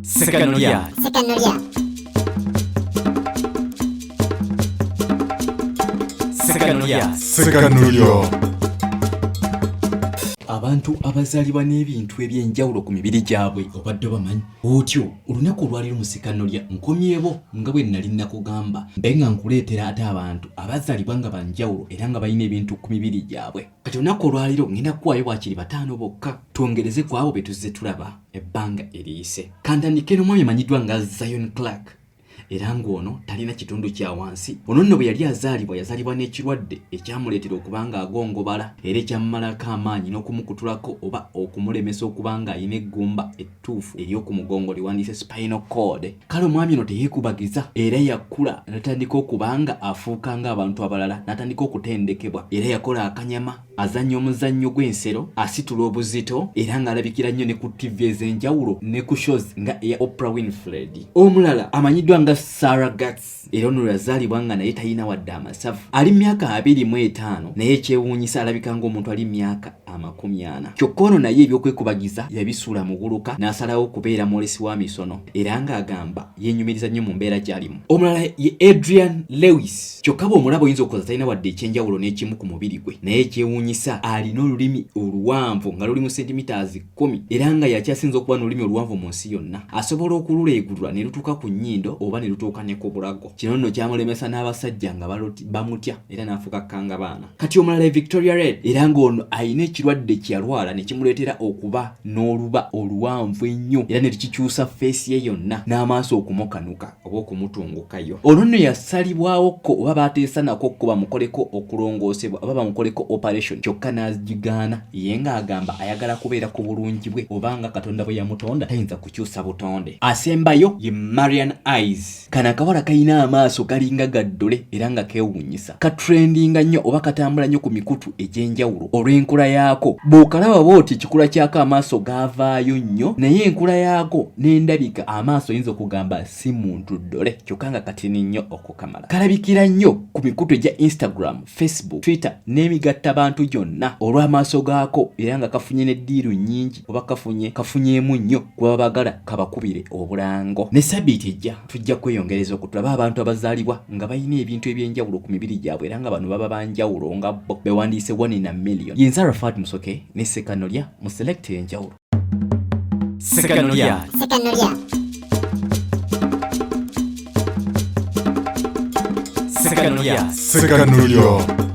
Sekanolya. Sekanolya. Sekanolya. Sekanolya. Abantu abazaalibwa n'ebintu eby'enjawulo ku mibiri gyabwe obadde obamanyi otyo. Olunaku olwaliro mu Sekanolya nkomyewo nga bwe nali nakugamba, mbe nga nkuleetera ate abantu abazaalibwa nga banjawulo era nga balina ebintu ku mibiri gyabwe. Kati olunaku olwaliro ngenda kukuwaayo waakiri bataano bokka, twongereze ku abo be tuzze tulaba ebbanga eriyise. Kantandike n'omwami amanyiddwa nga Zion Clark, era ng'ono talina kitundu kya wansi. Ono nno bwe yali azaalibwa, yazaalibwa n'ekirwadde ekyamuleetera okuba nga agongobala, era ekyamumalako amaanyi n'okumukutulako oba okumulemesa okuba ng'alina eggumba ettuufu ery'oku mugongo liwandiise spinal cord. Kale omwami ono teyeekubagiza, era yakula n'atandika okuba nga afuuka ng'abantu abalala, n'atandika okutendekebwa, era yakola akanyama, azannya omuzannyo gw'ensero, asitula obuzito, era ng'alabikira nnyo ne ku ttivi ez'enjawulo ne ku shows nga eya Oprah Winfrey. Omulala amanyiddwa nga Sarah Gats, era ono yazaalibwa nga naye talina wadde amasavu, ali myaka 25, naye ekyewuunyisa alabika ng'omuntu ali myaka 40. Kyokka ono naye ebyokwekubagiza yabisuula muguluka, n'asalawo okubeera mwolesi wa misono, era ng'agamba yenyumiriza nnyo mu mbeera gy'alimu. Omulala ye Adrian Lewis, kyokka bw'omulaba oyinza okukoza talina wadde ekyenjawulo n'ekimu ku mubiri gwe, naye ekyewuunyisa alina olulimi oluwanvu nga luli mu sentimitaazi 10, era nga yakyasinza okuba n'olulimi oluwanvu mu nsi yonna. Asobola okululeegulula ne lutuuka ku nnyindo oba ne lutuuka ne ku bulago. Kino nno kyamulemesa n'abasajja nga bamutya, era n'afuuka kangabaana. Kati omulala ye Victoria Red, era ng'ono alina ekirwadde kye yalwala ne kimuleetera okuba n'oluba oluwanvu ennyo, era ne kikyusa feesi ye yonna n'amaaso okumukanuka oba okumutungukayo. Ono nno yasalibwawokko oba baateesa nako ko bamukoleko okulongoosebwa oba bamukoleko operation, kyokka n'agigaana, ye ng'agamba ayagala kubeera ku bulungi bwe, oba nga Katonda bwe yamutonda tayinza kukyusa butonde. Asembayo ye Marian Eyes. Kano akawala kalina amaaso galinga gaddole era nga keewuunyisa, katrendinga nnyo oba katambula nnyo ku mikutu egy'enjawulo olw'enkula yaako. Bw'okalaba bw'oti ekikula kyako amaaso gaavaayo nnyo, naye enkula yaako n'endabika amaaso oyinza okugamba si muntu ddole, kyokka nga katini nnyo okukamala. Kalabikira nnyo ku mikutu egya Instagram, Facebook, Twitter n'emigattabantu gyonna olw'amaaso gaako, era nga kafunye n'eddiiru nnyingi oba kafunyeemu nnyo kuba baagala kabakubire obulango. Ne sabiiti ejja tujja kweyongereza okutulaba abantu abazaalibwa nga balina ebintu eby'enjawulo ku mibiri gyabwe, era nga bano baba banjawulo nga bo bewandiise 1 in a million. Yenza Rafat Musoke ne Sekanolya mu Select ey'enjawulo. Sekanolya. Sekanolya. Sekanolya. Sekanolya.